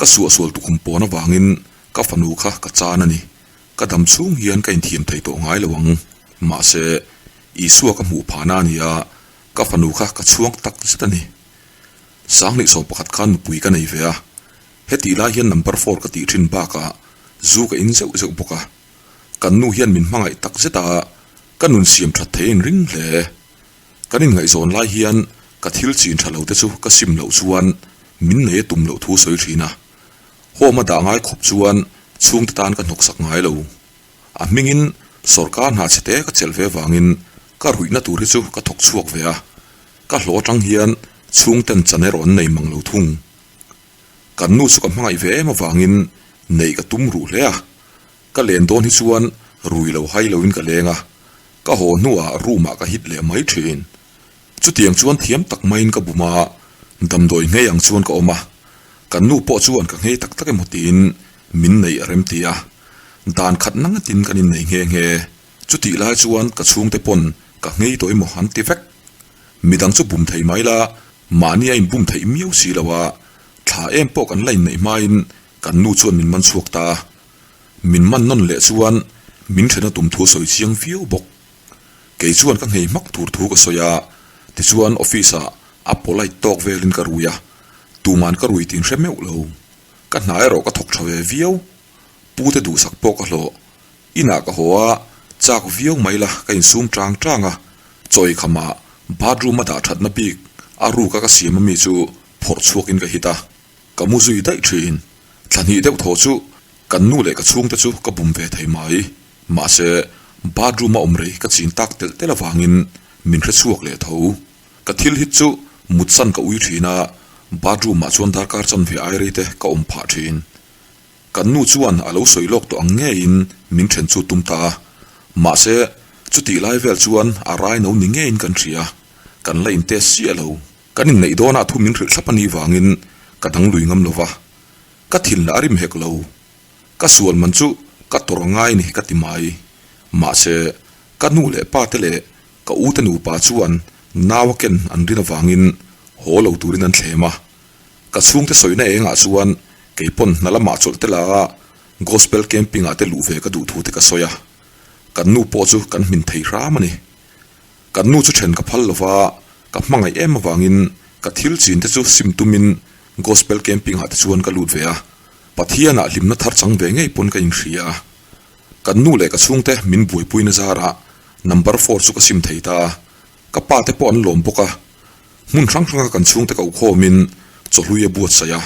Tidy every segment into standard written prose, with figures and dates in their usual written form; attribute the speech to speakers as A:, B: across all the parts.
A: Ka suahsual tukhum pawn avangin ka fanu kha ka chan a ni. Ka dam chhung hian ka inthiam thei tawh ngai lo ang. Mahse, Isua ka hmuh phahna a ni a, ka fanu kha ka chhuang tak zet a ni. Sanghnih 11 khan nupui ka nei ve a, hetih lai hian number four ka tih thin bakah zu ka in zeuh zeuh bawk a. Kan nu hian min hmangaih tak zet a, ka nun siam that thei a inring hle. Kan inngaihzawn lai hian ka thil chin tha lo te chu ka sim loh chuan min nei a tum loh thu sawi thin a. Home a dah ngai khawp chuan chhungte tan ka hnawksak ngai lo. A hmingin sawrkar hna chhe te ka chelh ve vangin ka ruihna tur hi chu ka thawk chhuak ve a, ka hlawh atang hian chhungten chan erawh an nei mang lo thung. Kan nu chu ka hmangaih ve em avangin neih ka tum ruh hle a, ka len dawn hi chuan rui lo hai loin ka leng a, ka haw hnuah room ah ka hit leh mai thin. Chutiang chuan thiam tak maiin ka bum a, damdawi nghei ang chuan ka awm a, kan nu pawh chuan ka nghei tak tak emaw tiin min neih a rem ti a, dan khat nang atin kan innei nghe nghe. Chutih lai chuan ka chhungte pawn ka nghei tawh emaw an ti vek. Midang chu bum thei mai la, mahni a inbum theih miau si lo a, thla em pawh kan la inneih hmain kan nu chuan min man chhuak ta a. Min man nawn leh chuan min thena tum thu sawi chiang viau bawk. Kei chuan ka nghei hmak tur thu ka sawi a, tichuan office ah a polite tawk velin ka rui a, tuman ka rui tih hre meuh lo. Ka hna erawh ka thawk tha ve viau, pute duhsak pawh ka hlawh. Inah ka haw a, chak viau mai la ka insum tang tang a, chawi khamah bathroom a dah thatna bik a ruka ka siam ami chu phawrh chhuakin ka hit a. Ka mu zui daih thin. Thla hnih deuh thaw chu kan nu leh ka chhungte chu ka bum ve thei mai. Mahse, bathroom a awm rei ka chin tak telh telh avangin min hre chhuak leh tho. Ka thil hit chu mutsan ka ui thin a, bathroom ah chuan darkar chanve ai rei te ka awm phah thin. Kan nu chuan a lo sawi lawk tawh ang ngeiin min then chu tum ta a. Mahse, chutih lai vel chuan a rai no ni ngeiin kan hria. Kan la in test chiah lo. Kan inneih dawnah thu min hrilh thlap a nih vangin ka dang lui ngam lo va, ka thin lah a rim hek lo. Ka sual man chu ka tawrh ngai ni ka ti mai. Mahse, ka nu leh pa te leh ka u te nupa chuan nau a ken an rin avangin haw lo turin an thlem a. Ka chhungte sawina engah chuan kei pawn hna lamah chawlh te la a, gospel camping ah te luh ve ka duh thu te ka sawi a. Kan nu pawh chu kan hmin thei hram a ni. Kan nu chu then ka phal lo va, ka hmangaih em avangin ka thil chin te chu sim tumin Gospel Camping ah te chuan ka lut ve a, Pathianah hlimna thar chang ve ngei pawn ka inhria a. Kan nu leh ka chhungte min buaipuina zarah number four chu ka sim thei ta a, ka pa te pawh an lawm bawk a. Hmun hrang hranga kan chhungte ko khawmin chawhlui a buatsaih a,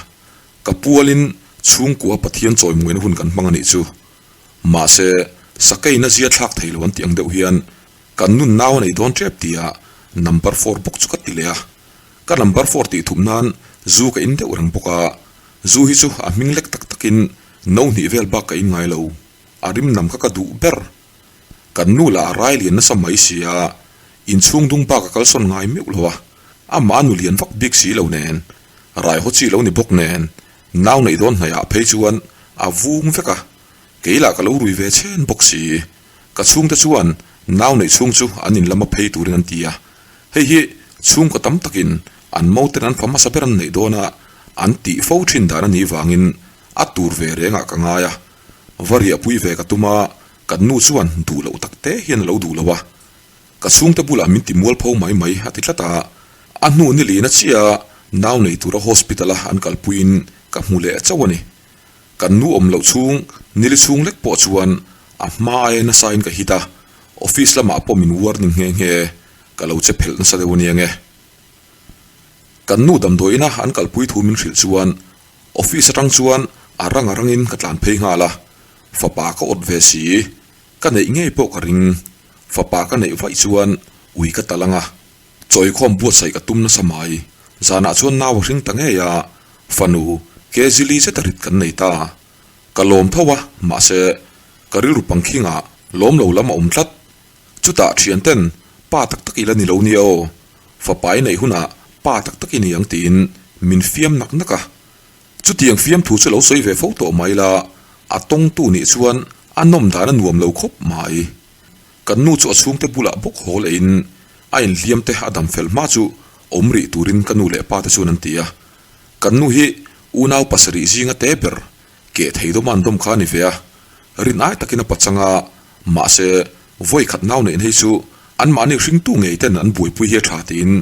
A: ka pualin chhungkua Pathian chawimuaina hun kan hmang a nih chu. Mahse, sakeina zia thlak thei lo an tih ang deuh hian Kan nun nau a nei dawn tep tia number four bawk chu ka ti leh a. Ka number four tih thup nan zu ka in deuh reng bawk a, zu hi chu a hming lek tak takin no hnih vel bak ka in ngai lo, a rim nam kha ka duh ber. Kan nu lah a rai lian nasa mai si a, inchhung dung bak a kalsawn ngai meuh lo a, amah a nu lian vak bik si lo nen, rai haw chi lo ni bawk nen, nau neih dawn hnaihah phei chuan a vung vek a, kei lah ka lo rui ve chhen bawk si. Ka chhungte chuan nau neih chhung chu an in lama phei turin an ti a, hei hi chhungkaw tam takin an moten an fa hmasa ber an neih dawn a, an tih fo thin dan a nih vangin a tur ve rengah ka ngai a. Va riahpui ve ka tum a, kan nu chuan duh loh tak te hian a lo duh lo a. Ka chhungte bulah min ti mualpho mai mai a ti tlat a, a hnu ni lina chiah a nau nei tura hospital a an kalpuiin ka hmu leh chauh a ni. Kan nu awm loh chhung nili chhung lek pawh chuan a hma aia nasa in ka hit a, office lamah pawh min warning nghe nghe, ka lo che phelh nasa deuh ania nge. Kan nu damdawi ina an kalpui thu min hrilh chuan office atang chuan a rang a rangin ka tlan phei nghal a, fapa ka awt ve si, ka neih ngei pawh ka ring, fapa ka neih vaih chuan ui ka tal ang a, Chawikhawm buatsaih ka tum nasa mai. Zanah chuan nau a hring ta ngei a, fanu kg li zeta rit kan nei ta. Ka lawm tho a, mahse, ka rilru pangkhingah lawm lo lam a awm tlat. Chutah thianten pa tak tak i la ni lo nia aw, fapa i neih hunah pa tak tak i ni ang tiin min fiam nak nak a. Chutiang fiamthu chu lo sawi ve fo tawh mai la, a tawngtu nih chuan a nawm dan a nuam lo khawp mai. Kan nu chu a chhungte bulah bawk haw lehin a inhliam te a dam fel hma chu awm rih turin ka nu leh pa te chuan an ti a. Kan nu hi Unau pasarih zinga te ber keh thei dawm an dawm kha a ni ve a, rin ai takin a pachang a, mahse, vawi khat nau neih hei chu anmahni hringtu ngei ten an buaipui hi a tha tiin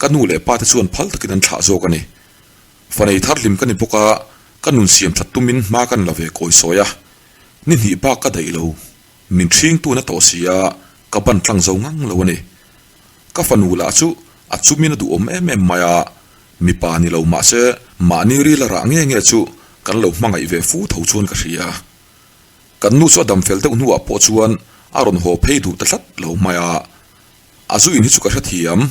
A: ka nu leh pa te chuan phal takin an thlah zawk a ni. Fanei thar hlim ka ni bawk a, ka nun siam that tumin hma kan la ve kawi sawi a, ni hnih bak ka daih lo, min hringtu na tawh si a, ka ban tlang zo ngang lo a ni. Ka fanu lah chu a chumin a duhawm em em mai a, mipa ni lo mahse mahni ril a rah nge nge chu kan lo hmangaih ve fu tho chuan ka hria. Kan nu chu a dam fel deuh hnuah pawh chuan a rawn haw phei duh ta tlat lo mai a, a zu in hi chu ka hrethiam,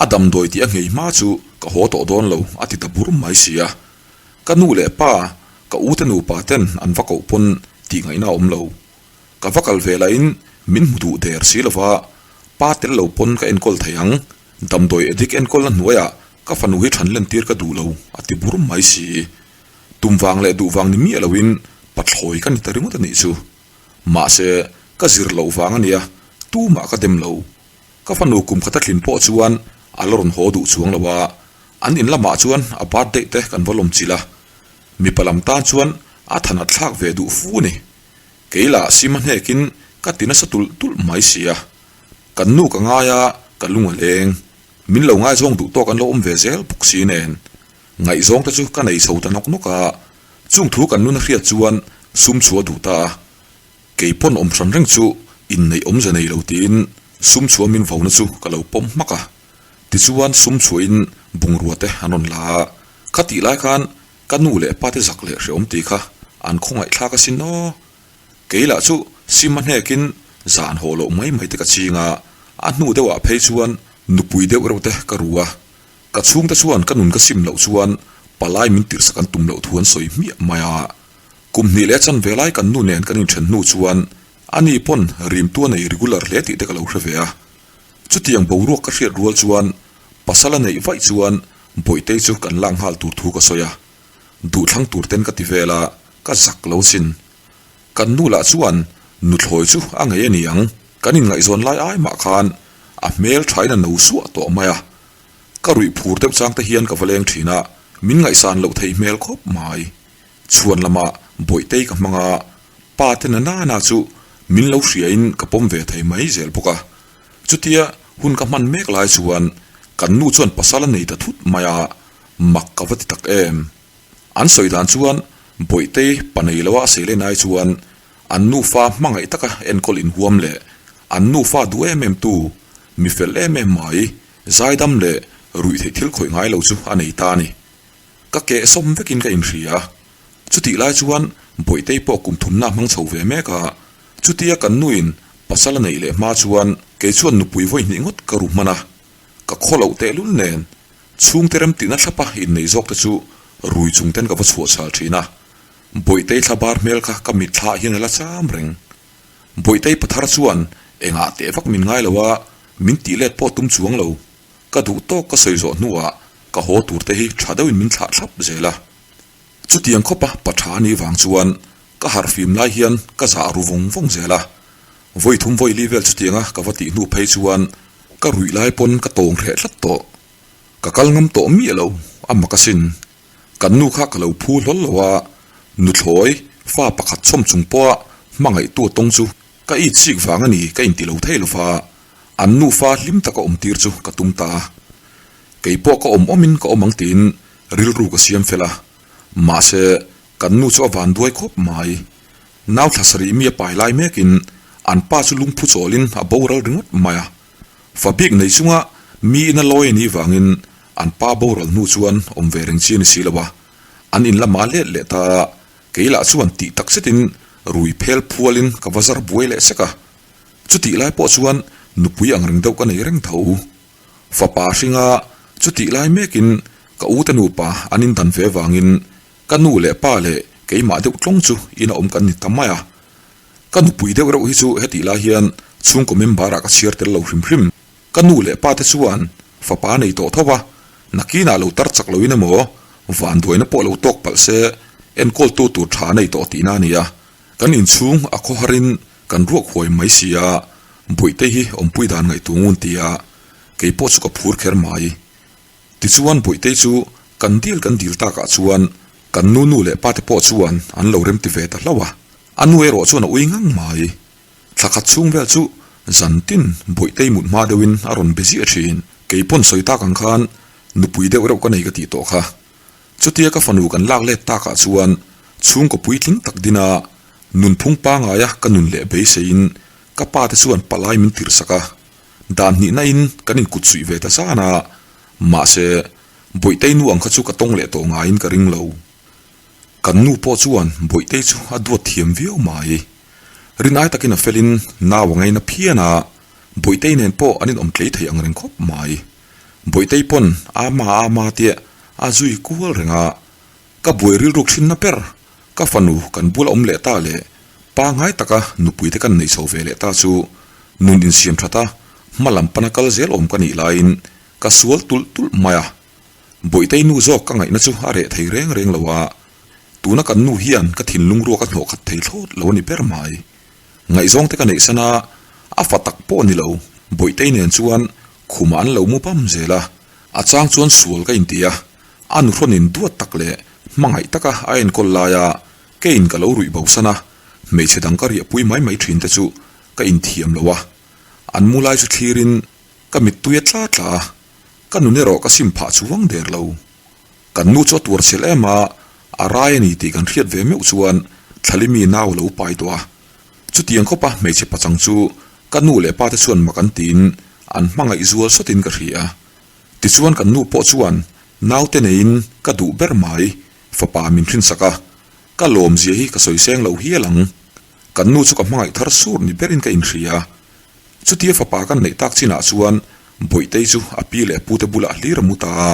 A: a damdawi tih a nghei hma chu ka haw tawh dawn lo a ti ta bur mai si a. Ka nu leh pa, ka u te nupa ten an va koh pawn tih ngaihna a awm lo. Ka va kal ve lahin min hmu duh der si lova, pa tel lo pawn ka enkawl thei ang, damdawi addict enkawlna hnuaiah ka fanu hi than len tir ka duh lo a ti bur mai si. Tum vang leh duh vang ni miah loin pathlawi ka ni ta ringawt a nih chu. Mahse, ka zir loh vang a nia, tumah ka dem lo. Ka fanu kum khat a thlin pawh chuan a la rawn haw duh chuang lo a, an in lamah chuan a birthday te kan va lawm chilh a, mipa lam tan chuan a than a thlak ve duh fu a ni. Kei lah sim a hnekin ka ti nasa tulh tulh mai si a. Kan nu ka ngai a, ka lung a leng. Min lo ngaizawng duh tawk an lo awm ve zel bawk si nen. Ngaihzawng te chu ka nei chho ta nawk nawk a, chung thu kan nun a hriat chuan sum chhuah duh ta a. Kei pawn awm hran reng chu inneih awmze nei lo tiin sum chhuah min vona chu ka lo pawm hmak a. Tichuan sum chhuahin bungrua te an rawn la a, khatih lai khan Ka nu leh pa te zak leh hreawm tih kha an khawngaih thlak asin aw. Kei lah chu sim a hnekin zan haw loh mai mai te ka ching a, a hnu deuhah phei chuan nupui deuh reuh te ka ru a. Ka chhungte chuan ka nun ka sim loh chuan palai min tirhsak an tum loh thu an sawi hmiah mai a. Kum hnih leh chan ve lai kan nu nen kan inthen hnu chuan ani pawn rimtu a nei regular hle tih te ka lo hre ve a. Chutiang boruak ka hriat rual chuan pasal a neih vaih chuan Bawihtei chu kan lak nghal tur thu ka sawi a, duhthlang tur ten ka ti vel a, ka zak lo sin. Kan nu lah chuan nuthlawi chu a ngei a ni ang, kan inngaihzawn lai ai mah khan a hmel thain a no suah tawh mai a. Ka ruih phur deuh chang te hian ka va leng thin a, min ngaihsan loh theih hmel khawp mai. Chhuan lamah Bawihtei ka hmang a, pa te na nana chu min lo hriain ka pawm ve thei mai zel bawk a. Chutia hun ka hman mek lai chuan kan nu chuan pasal a nei ta thut mai a, mak ka va ti tak em. An sawi dan chuan Bawihtei pa nei loa a sei len ai chuan an nufa hmangaih taka enkawl inhuam leh an nufa duh em em tu, mi fel em em mai, zaidam leh ruih theih thil khawih ngai lo chu a nei ta a ni. Ka keh sawm vekin ka inhria. Chutih lai chuan Bawihtei pawh kum thumna hmang chho ve mek a, Chutia kan nuin pasal a neih leh hma chuan kei chuan nupui vawi hnih ngawt ka ru hman a, ka khaw loh tehlul nen chhungte remtihna thlapa innei zawk te chu rui chung ten ka va chhuah chhal thin a, Bawihtei thla bar hmel kha ka mitthla ah hian a la cham reng. Bawihtei pathar chuan engah teh vak min ngai lo a, min tih let pawh tum chuang lo. Ka duh tawk ka sawi zawh hnuah ka haw tur te hi tha deuhin min thlah thlap zel a. Chutiang khawpa pa tha anih vang chuan ka harh fim lai hian ka zah ru vawng vawng zel a. Vawi thum vawi li vel chutianga ka va tih hnu phei chuan ka ruih lai pawn ka tawng hreh tlat tawh. Ka kal ngam tawh miah lo, a mak asin. Kan nu kha ka lo phu hlawl lo a, nuthlawi fa pakhat chhawm chung pawha hmangaihtu a tawng chu ka it chik vang a ni ka inti lo thei lo va, an nufa hlim taka awm tir chu ka tum ta a. Kei pawh ka awm awmin ka awm ang tiin rilru ka siam fel a, mahse kan nu chu a van duai khawp mai. Nau thla sarih mi a pai lai mekin an pa chu lungphu chawlin a boral ringawt mai a. Fa bik nei chunga mi ina lawi a nih vangin an pa boral hnu chuan awm ve reng chi a ni si lo a, an in lamah let leh ta a, kei lah chuan tih tak zetin rui phel phualin ka va zar buai leh sek a. Chutih lai pawh chuan nupui ang reng deuh ka nei reng tho. Fapa hringa chutih lai mekin ka u te nupa an indan ve vangin ka nu leh pa leh keimah deuh tlawng chu ina awm kan ni ta mai a. Ka nupui deuh reuh hi chu hetih lai hian chhungkaw member ah ka chhiar tel lo hrim hrim. Ka nu leh pa te chuan fapa nei tawh tho a, nakinah lo tar chak loin emaw vanduaina pawh lo tawk palh se enkawltu tur tha nei tawh tihna a ni a. Kan inchhung a khawharin Kan ruak huai mai si a, Bawihte hi awmpui dan ngaihtuah ngun ti a, kei pawh chu ka phur kher mai. Tichuan Bawihte chu kan dil kan dil takah chuan Kan nu nu leh pa te pawh chuan an lo remti ve ta hlauh a, a nu erawh chuan a ui ngang mai. Thla khat chhung vel chu zan tin Bawihtei mut hma deuhin a rawn be ziah thin. Kei pawn sawi tak ang khan nupui deuh reuh ka nei ka tih tawh kha. Chutia ka fanu kan lak let takah chuan chhungkaw puitling tak dina nunphung pangaia ka nun leh beiseiin ka pa te chuan palai min tirhsak a. Dan hnihna in kan inkut suih ve ta zan a, mahse Bawihtei nu ang kha chu ka tawng leh tawh ngaiin ka ring lo. Kan nu pawh chuan Bawihtei chu a duat thiam viau mai. Rinai takin a felin nau a ngaina phian a, Bawihtei nen pawh an inawm tlei thei ang reng khawp mai. Bawihtei pawn ama ama tia a zui kual reng a, ka buai rilruk thinna ber ka fanu kan bula awm leh ta leh pangngai taka nupui te kan neih chho ve leh ta chu nun insiam that a, hma lam pana kal zel awm ka nih laiin ka sual tulh tulh mai a. Bawihtei nu zawk ka ngaihna chu a reh thei reng reng lo a, tuna kan nu hian ka thinlung ruak a hnawh khat thei thlawt lo a ni ber mai. Ngaihzawng te ka neih san a, a fa tak pawh ni lo, Bawihtei nen chuan khumah an lo mu bam zel a, a chang chuan sual ka inti a, a nuhrawnin duat tak leh hmangaih taka a enkawl laia keiin ka lo ruih bo san a, hmeichhe dang ka riahpui mai mai thin te chu ka inthiam lo a, an mu lai chu thlirin ka mittui a tla tla a, ka nun erawh ka sim phah chuang der lo. Kan nu chu a tuar chhel em a, a rai a ni tih kan hriat ve meuh chuan Thlalimi nau a lo pai tawh a. Chutiang khawpa hmeichhe pachang chu ka nu leh pa te chuan mak an tiin an hmangaih zual sawtin ka hria. Tichuan kan nu pawh chuan naute neiin ka duh ber mai fapa min hrinsak a, ka lawmzia hi ka sawi seng lo hial ang. Kan nu chu ka hmangaih thar sur ni berin ka inhria. Chutia fapa kan neih tak chinah chuan Bawihtei chu a pi leh pute bulah hlir a mu ta a,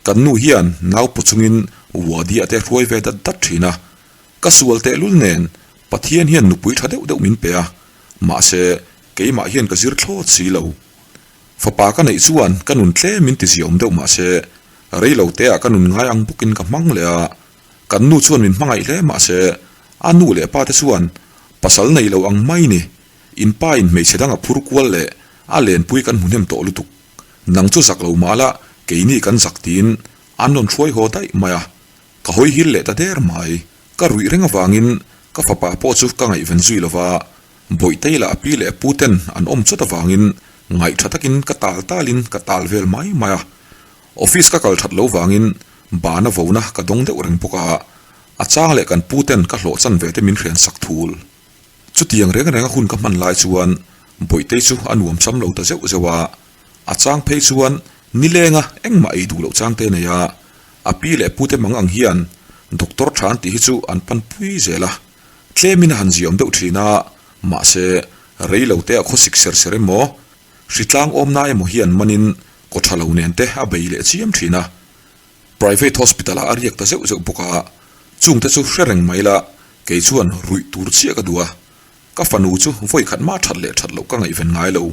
A: kan nu hian nau paw chungin Wadi-a te hruai ve dat dat thin a. Ka sual tehlul nen Pathian hian nupui tha deuh deuh min pe a, mahse keimah hian ka zir thlawt si lo. Fapa ka neih chuan ka nun tlem min ti ziaawm deuh mahse rei lo teah ka nun ngai ang bawkin ka hmang leh a, kan nu chuan min hmangaih hle mahse a nu leh pa te chuan pasal nei lo ang mai ni, in pa in hmeichhe dang a phur kual leh a lenpui kan hmu hnem tawh lutuk. Nang chu zak lo mah la keini kan zak tiin an rawn hruai haw daih mai a, ka hawi hil leh ta der mai. Ka ruih reng avangin ka fapa pawh chu ka ngaihven zui lo va, Bawihtei lah a pi leh a pu ten an awm chawt avangin ngaih tha takin ka tal talin ka tal vel mai mai a. Office ka kal that lo vangin bana vona ka dawng deuh reng bawk a, a chang leh kan pu ten ka hlawh chan ve te min hrian sak thul. Chutiang reng renga hun ka hman lai chuan Bawihtei chu a nuam sam lo ta zeuh zeuh a, a chang phei chuan nilenga engmah ei duh loh chang te nei a, a pi leh pu te mang ang hian Doctor tha an tih hi chu an panpui zel a. Tlemin a han ziawm deuh thin a, mahse, rei lo te a khawsik ser ser emaw, hritlang awmna emaw hian manin kaw tha lo nen te a bei leh chiam thin a. Private hospital ah a riak ta zeuh zeuh bawk a, chung te chu hre reng mai la, kei chuan ruih tur chiah ka duh a, ka fanu chu vawi khat mah that leh that loh ka ngaihven ngai lo.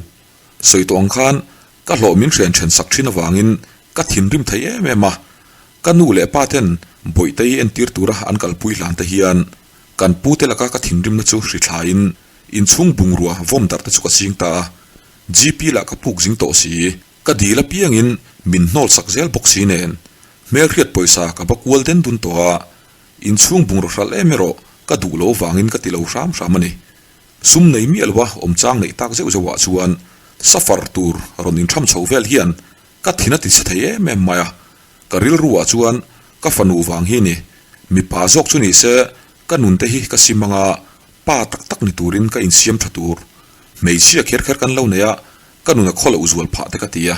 A: Sawi tawh ang khan ka hlawh min hrian then sak thin avangin ka thinrim thei em em a, Ka nu leh pa ten Bawihtei entir tura an kalpui hlan te hian kan pu te laka ka thinrimna chu hri thlain inchhung bungrua vawm darh te chu ka ching ta a, GP lah ka puk zing tawh si, ka dil apiangin min hnawl sak zel bawk si nen hmelhriat pawisa ka va kual den dun tawh a, inchhung bungraw hralh em erawh ka duh lo vangin ka ti lo hram hram a ni. Sum nei miah loa awm chang neih tak zeuh zeuhah chuan suffer tur rawn intham chho vel hian Ka thin a ti chhe thei em em mai a, ka rilru ah chuan ka fanu vang hi ni, mipa zawk chu ni se ka nun te hi ka sim anga pa tak tak ni turin ka insiam tha tur, hmeichhia kher kher kan lo nei a, ka nun a khaw loh zual phah te ka ti a,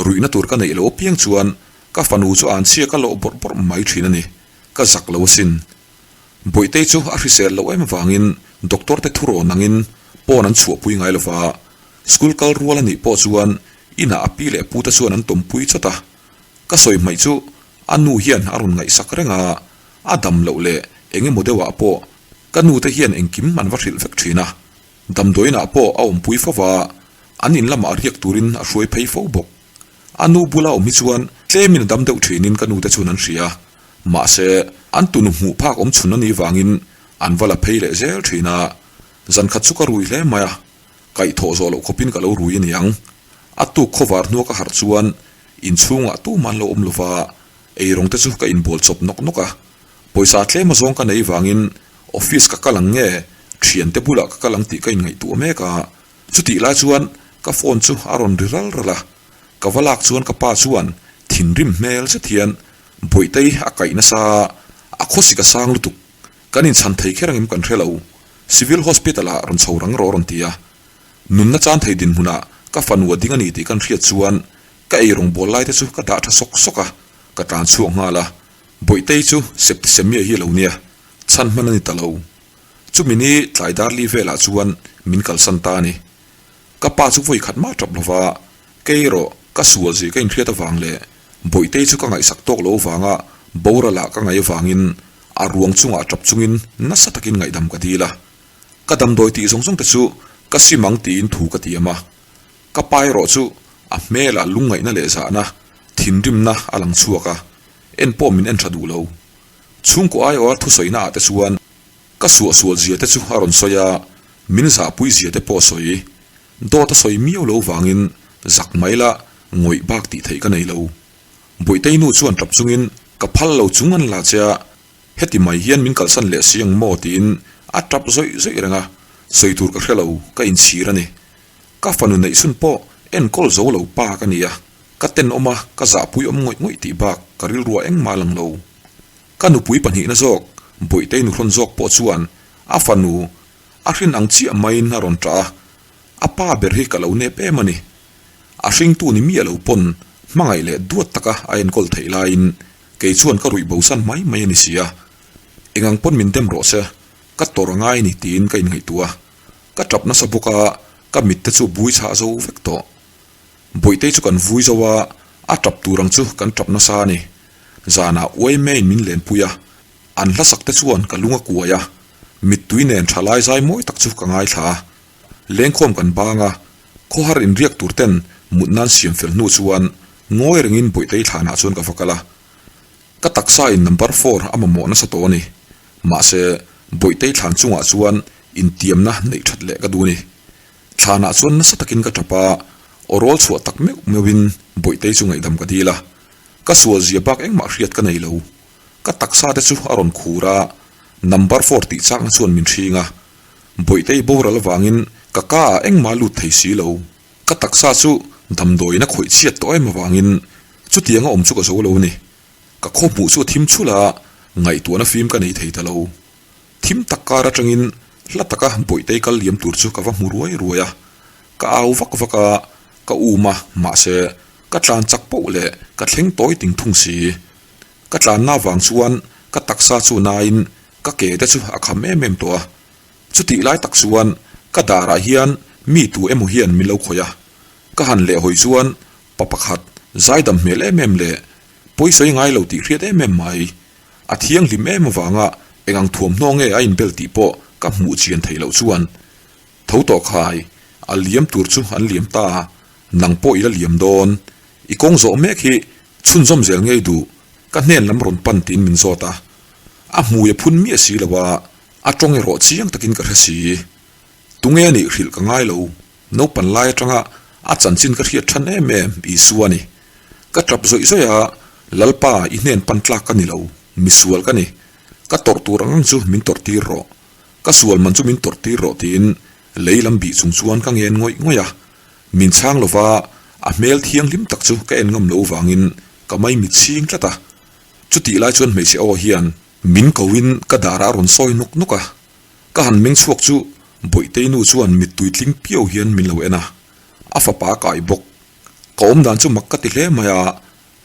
A: ruihna tur ka neih loh apiang chuan ka fanu chu anchhia ka lawh bawrh bawrh mai thin a ni, ka zak lo asin. Bawihtei chu a hrisel loh em vangin doctor te thurawn angin pawn an chhuahpui ngai lova, School kal rual a nih pawh chuan inah a pi leh pute chuan an tawmpui chawt a, ka sawi hmaih chu a nu hian a rawn ngaihsak reng a, a dam loh leh eng emaw deuhah pawh ka nute hian engkim an va hrilh vek thin a, damdawiinah pawh a awmpui fo va, an in lamah riak turin a hruai phei fo bawk. A nu bula awm hi chuan tlemin a dam deuh thinin ka nute chuan an hria, mahse an tunu hmuh phak awm chhun a nih vangin an va la phei leh zel thin a, zan khat chu ka rui hle mai a. Kaihthawh zawh loh khawpin ka lo rui a niang. A tuk khawvar hnua ka harh chuan inchhungah tuman lo awm lova, eirawng te chu ka inbual chawp nawk nawk a. Pawisa tlem a zawng ka nei vangin office ka kal ang nge, thiante bulah ka kal ang tih ka inngaihtuah mek a. Chutih lai chuan ka phone chu a rawn ri ral ral a, ka va lak chuan ka pa chuan thinrim hmel zet hian Bawihtei a kaih nasa a, a khawsik a sang lutuk, kan inchhan thei kher angem kan hre lo, Civil Hospital ah rawn chho rang rawh a rawn ti a. Nunna chan thei dinhmunah ka fanu a ding a ni tih kan hriat chuan ka ei rawngbawl lai te chu ka dah tha sawk sawk a, ka tlan chhuak nghal a. Bawihtei chu septisemia hi a lo nia, chhan hman a ni ta lo. Chumi ni tlai dar li velah chuan min kalsan ta a ni. Ka pa chu vawi khat mah tap lova, kei erawh ka sual zui ka inhriat avang leh Bawihtei chu ka ngaihsak tawk lo avanga boralah ka ngaih avangin a ruang chungah tap chungin nasa takin ngaihdam ka dil a. Ka damdawi tih zawng zawng te chu ka sim ang tiin thu ka tiam a. Ka pa erawh chu a hmelah lungngaihna leh zahna, thinrimna a lang chhuak a, en pawh min en tha duh lo. Chhungkaw aiawha thusawina ah te chuan ka suahsual zia te chu a rawn sawi a, min zahpui zia te pawh a sawi. Dawt a sawi miau lo vangin zak mai la ngawih bak tih theih ka nei lo. Bawihtei nu chuan tap chungin ka phal lo chung an la che a, heti mai hian min kalsan leh si ang maw tiin a tap zawih zawih reng a, sawi tur ka hre lo, ka inchhir a ni. Ka fanu neihchhun pawh enkawl zo lo pa ka ni a, ka tenawm a, ka zahpui awm ngawih ngawih tih bak ka rilruah engmah a lang lo. Ka nupui pahnihna zawk, Bawihtei nuhrawn zawk pawh chuan a fanu a hrin ang chiah maiin a rawn ṭah a, a pa ber hi ka lo nep em a ni. A hringtu ni miah lo pawn hmangaih leh duat taka a enkawl theih laiin kei chuan ka ruih bosan mai mai a ni si a, engang pawn min dem rawh se, ka tawrh a ngai a ni tiin ka inngaihtuah a. Ka tap nasa bawk a, ka mit te chu bui chhah zo vek tawh. Bawihtei chu kan vui zo a, a tap tur ang chu kan tap nasa a ni. Zanah uai maiin min lenpui a, an hlasak te chuan ka lung a kuai a, mittui nen tha lai zai mawi tak chu ka ngaithla a. Lengkhawm kan bang a, khawhar inriak tur ten mut nan siam fel hnu chuan ngawi rengin Bawihtei thlanah chuan ka va kal a. Ka taksa in number four a mamawh nasa tawh a ni. Mahse, Bawihtei thlan chungah chuan intiamna neih that leh ka duh a ni. Thlanah chuan nasa takin ka tap a, aw rawl chhuah tak meuh meuhin Bawihtei chu ngaihdam ka dil a. Ka sual zia bak engmah hriat ka nei lo. Ka taksa te chu a rawn khur a, number four tih chakna chuan min hring a. Bawihtei boral avangin ka ka ah engmah lut thei si lo. Ka taksa chu damdawiin a khawih chhiat tawh em avangin chutianga awm chu ka zo lo a ni. Ka khaw hmuh chu a thim chhulh a, ngaihtuahna fim ka nei thei ta lo. Thim tak kar atangin hla taka Bawihtei kal liam tur chu ka va hmu ruai ruai a. Ka au vak vak a, ka um a, mahse ka tlan chak poh leh ka thleng tawi ting thung si. Ka tlanna avang chuan ka taksa chu nain ka ke te chu a kham em em tawh a. Chutih lai tak chuan ka darah hian mi tu emaw hian min lo khawih a. Ka han lehhawi chuan pa pakhat zaidam hmel em em leh pawisawi ngai lo tih hriat em em mai. A thianghlim em avanga eng ang thuamhnaw nge a inbel tih pawh ka hmuh chian theih loh chuan tho tawh khai, a liam tur chu an liam ta, nang pawh i la liam dawn, i kawng zawh mek hi chhunzawm zel ngei duh, ka hnen lam rawn pan tiin min zawt a. A hmui a phun miah si lo a, a tawng erawh chiang takin ka hre si. Tunge a nih hrilh ka ngai lo. Naupan lai atanga a chanchin ka hriat than em em Isua a ni. Ka tap zawih zawih a, Lalpa i hnen pan tlak ka ni lo, misual ka ni. Ka tawrh tur ang ang chu min tawrh tir rawh. Ka sual man chu min tawrh tir rawh tiin lei lam bih chung chuan ka ngen ngawih ngawih a. Min chhang lova a hmel thianghlim tak chu ka en ngam lo vangin ka mai mit chhing tlat a. Chutih lai chuan hmeichhe aw hian min ko in ka darah a rawn sawi nawk nawk a. Ka han meng chhuak chu Bawihtei nu chuan mittui tling piau hian min lo en a, a fapa a kai bawk. Ka awm dan chu mak ka ti hle mai a,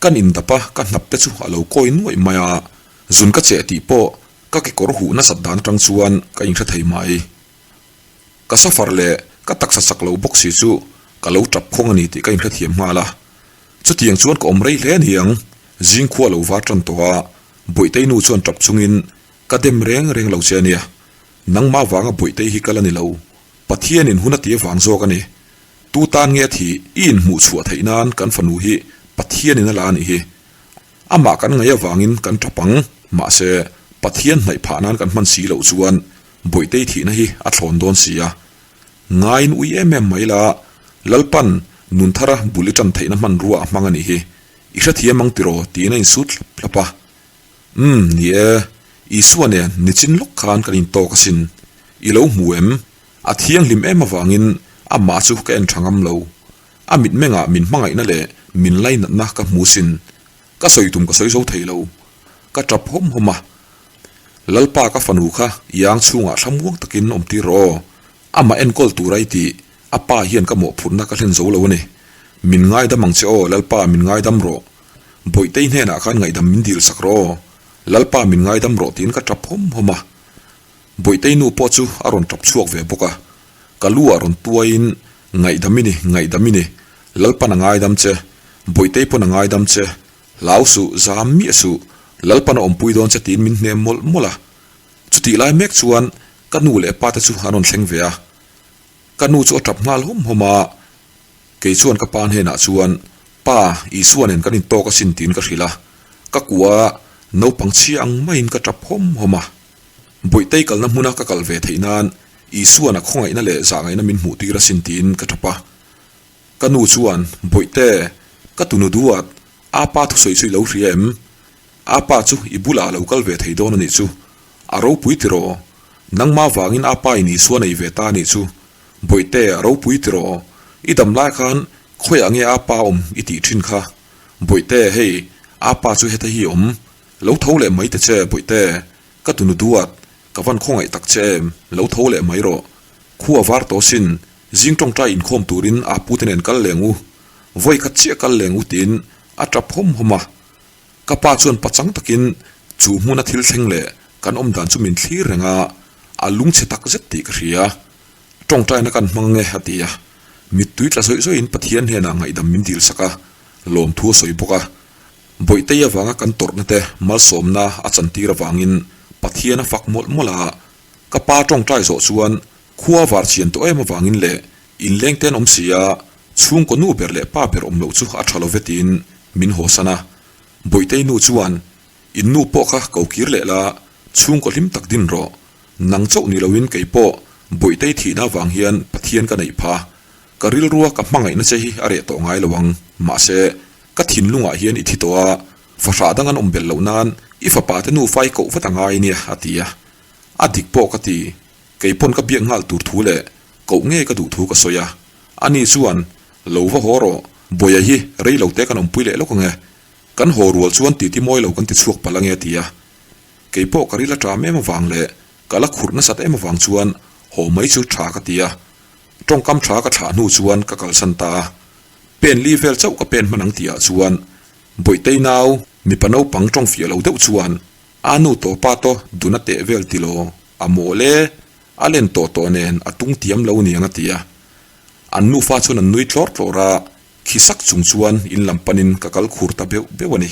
A: kan indap a, ka hnap te chu a lo kawi nuaih mai a, zun ka cheh tih pawh ka kekawr huh nasat dan atang chuan ka inhre thei mai. Ka safar leh ka taksa chak lo bawk si chu ka lo tap khawng a ni tih ka inhrethiam nghal a. Chutiang chuan ka awm rei hle aniang, zingkhua lo var tan tawh a, Bawihtei nu chuan tap chungin Ka dem reng reng lo che a nia. Nangmah vanga Bawihtei hi kal a ni lo. Pathianin hun a ti avang zawk a ni. Tu tan nge a thih i inhmuh chhuah theih nan kan fanu hi Pathianin a la a nih hi. Amah kan ngaih avangin kan tap ang, mahse Pathian hnaih phah nan kan hman si loh chuan Bawihtei thihna hi a thlawn dawn si a. Ngaiin ui em em mai la, Lalpan nun thara bul i tan theihna hmanrua a hmang a nih hi. I hrethiam ang tiraw tiin a insut hlap hlap a. Umm, ni e. Isua nen nichin lawk khan kan intawk asin. I lo hmu em? A thianghlim em avangin amah chu ka en tha ngam lo. A mitmengah min hmangaihna leh min lainatna ka hmu sin. Ka sawi tum ka sawi zo thei lo. Ka tap hawm hawm a. Lalpa ka fanu kha iang chhungah thlamuang takin awm tir rawh aw. Amah enkawl tura i tih, a pa hian ka mawhphurhna ka hlen zo lo a ni. Min ngaidam ang che aw, Lalpa min ngaidam rawh. Bawihtei hnenah khan ngaihdam min dil sak rawh aw. Lalpa min ngaidam rawh tiin ka tap hawm hawm a. Bawihtei nu pawh chu a rawn tap chhuak ve bawk a. Ka lu ah rawn tuaiin, Ngaihdam i ni, ngaihdam i ni. Lalpan a ngaidam che. Bawihtei pawn a ngaidam che. Hlau suh, zam miah suh. Lalpan a awmpui dawn che tiin min hnem mawlh mawlh a. Chutih lai mek chuan ka nu leh pa te chu an rawn thleng ve a. Ka nu chu a tap nghal hawm hawm a. Kei chuan ka pa hnenah chuan, Pa, Isua nen kan intawk asin tiin ka hrilh a. Ka kua naupang chhia ang maiin ka tap hawm hawm a. Bawihtei kalna hmuna ka kal ve theih nan Isua'n a khawngaihna leh zahngaihna min hmuh tir asin tiin ka tap a. Ka nu chuan, Bawihte, ka tunu duat, apa thusawi chu i lo hria em? Apa chu i bulah a lo kal ve thei dawn a nih chu. A ropui tiraw? Nangmah vangin apa in Isua nei ve ta a nih chu. Bawihte, a ropui tiraw? I dam lai khan khawiah nge apa awm i tih thin kha? Bawihte, hei, apa chu heta hi awm. Lo tho leh mai ta che, Bawihte. Ka tunu duat, ka van khawngaih tak che em, lo tho leh mai rawh. Khua var tawh sin, zing tawngtai inkhawm turin a pute nen kal leng u. Vawi khat chiah kal leng u tiin a tap hawm hawm a. Ka pa chuan pachang takin chu hmuna thil thleng leh kan awm dan chu min thlir reng a, a lungchhe tak zet tih ka hria. Tawngtaina kan hmang ange a ti a. Mittui tla zawih zawihin Pathian hnenah ngaihdam min dil sak a, lawmthu a sawi bawk a. Bawihtei avanga kan tawrhna te malsawmna a chantir avangin Pathian a fak mawlh mawlh a. Ka pa tawngtai zawh chuan khua var chian tawh em avangin leh inleng te an awm si a, chhungkaw nu ber leh pa ber awm loh chu a tha lo ve tiin min hawsan a. Bawihtei nu chuan, In nu pawh kha ko kir leh la, chhungkaw hlim tak din rawh. Nang chauh ni loin kei pawh Bawihtei thihna avang hian Pathian ka neih pha. Ka rilrua ka hmangaihna che hi a reh tawh ngai lo ang. Mahse, ka thinlungah hian i thi tawh a, fahrah dang an awm belh loh nan i fapa te nufa i koh vat a ngai nia, a ti a. A dik pawh ka ti. Kei pawn ka biak nghal tur thu leh koh ngei ka duh thu ka sawi a. Ani chuan, Lo va haw rawh, Bawiha hi rei lo te kan awmpui leh lawk ang e. Kan haw rual chuan titi mawi lo kan ti chhuak palh ange a ti a. Kei pawh ka ril a ṭam em avang leh ka la khurh nasat em avang chuan haw mai chu ṭha ka ti a. Tawngkam ṭha ka thlah hnu chuan ka kalsan ta a. Pen li vel chauh ka pen hman ang tihah chuan Bawihtei nau mipa naupang tawng fiah lo deuh chuan a nu tawh pa tawh dun a teh vel ti law a mawl e, a len tawh tawh nen a tung tiam lo niang a ti a. An nufa chuan an nui tlawr tlawr a, khi sak chung chuan in lam panin ka kal khur ta beuh beuh a ni.